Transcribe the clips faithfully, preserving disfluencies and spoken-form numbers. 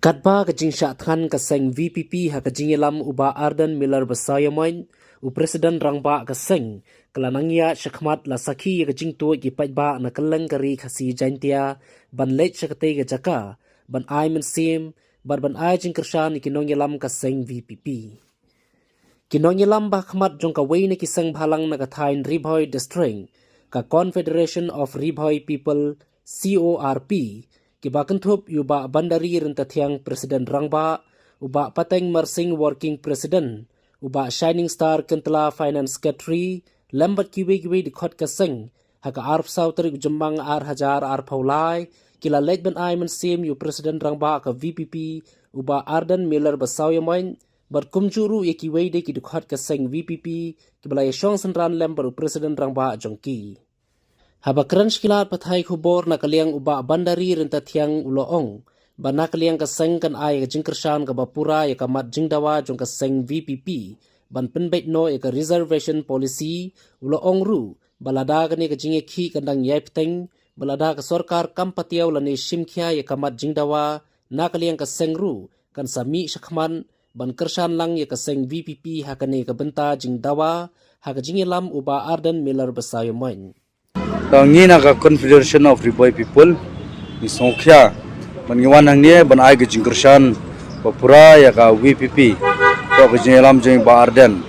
Katba ka jingshah thngan ka seng VPP ha ka jingïalam u Bah Ardent Miller Basaiawmoit, u President Rangbah ka seng, ka la nang ïaid shakhmat la sakhi ïa ka jingtuid ki paidbah na kylleng ka Ri Khasi Jaintia ban leit sha katei ka jaka ban ai mynsiem bad ban ai jingkyrshan ïa ki nongïalam ka seng VPP. Ki nongïalam ba khmat jong kawei na ki seng bhalang na ka thaiñ Ri Bhoi District, ka Confederation of Ri Bhoi People, CORP, kiba kynthup ïa u Bah Bandari Ryntathiang, President Rangbah, u Bah Pateng Marsing, Working President, u Bah Shining Star Kyntla, Finance Secretary, lem bad kiwei kiwei dkhot ka seng, ha ka arphew saw tarik u Jymmang ar hajar arphew lai, ki la leit ban ai mynsiem ïa u President Rangbah ka VPP, u Bah Ardent Miller Basaiawmoit, bad kumjuh ruh ïa kiwei de ki dkhot ka seng VPP, kiba la ïashong synran lem bad u President Rangbah jong ki. Haba kren sha ki lad pathai khubor na ka liang u Bah Bandari Ryntathiang u la ong ba na ka liang ka seng kan ai ka jingkyrshan kaba pura ïa ka mat jingdawa jong ka seng VPP ban pynbeit noh ïa ka reservation policy. U la ong ruh ba lada kane ka jingïakhih kan dang ïai bteng, ba lada ka sorkar kam patiaw lane shim khia ïa ka mat jingdawa, na ka liang ka seng ruh kan sa mih shakhmat ban kyrshan lang ïa ka seng VPP ha kane ka bynta jingdawa ha ka jingïalam u Bah Ardent Miller Basaiawmoit. Tang ngi na ka Confederation of Ri Bhoi People, ngi sngewkhia ban ngi wan hangne ban ai ka jingkyrshan ba pura ïa ka VPP, ka jingïalam jong i Bah Ardent.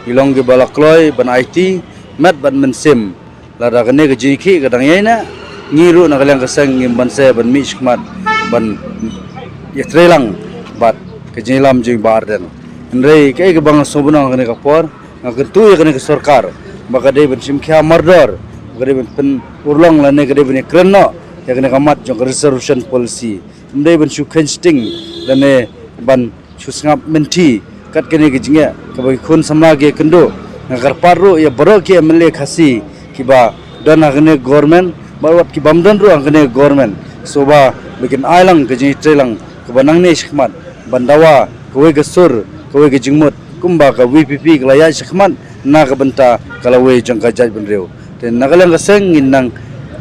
Ngi long kiba la kloi ban aiti met bad mynsiem. Lada kane ka jingïakhih ka dang ïai neh, ngi ruh na ka liang ka seng ngim banse ban mih shakhmat ban ïatreilang bad ka jingïalam jong i Bah Ardent. Hynrei kaei kaba nga sngew ban ong ha kane ka por, nga kyntu ïa kane ka sorkar ba ka dei ban shim khia mardor, ba ka dei ban pynurlong lane ka dei ban ïakren noh ïa kane ka mat jong ka reservation policy. Ym dei ban shu kheiñ shting lane ban shu sngap mynthi kat kane ka jingeh kaba ki khun samla ki ïakynduh. Nga kyrpad ruh ïa baroh ki MLA Khasi kiba don ha kane ka government bad wat ki bym don ruh ha kane ka government, sngewbha ba kin ai lang ka jingïatreilang kaba nangne shakhmat ban dawa kawei ka sur, kawei ka jingmut kumba ka VPP ka la ïaid shakhmat na ka bynta ka lawei jong ka jaitbynriew. Te na ka liang ka seng ngin nang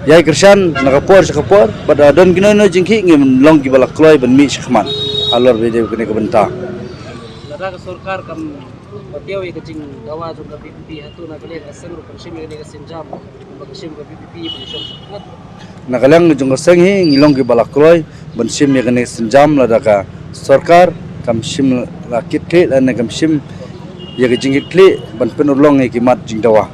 ïai kyrshan na ka por sha ka por, bad lada don kino kino jingkhih ngin long kiba la kloi ban mih shakhmat halor ba ïadei bad kane ka bynta. Lada ka sorkar kam patiaw ïa ka jingdawa jong ka VPP, hato na ka liang ka seng ruh kan shim ïa kane ka sienjam ba ka shim ka VPP ban shim shakhmat? Na ka liang jong ka seng hi ngi long kiba la kloi ban shim ïa kane ka sienjam lada ka sorkar kam shim la kit khlieh lane kam shim ïa ka jingkit khlieh ban pynurlong ïa ki mat jingdawa.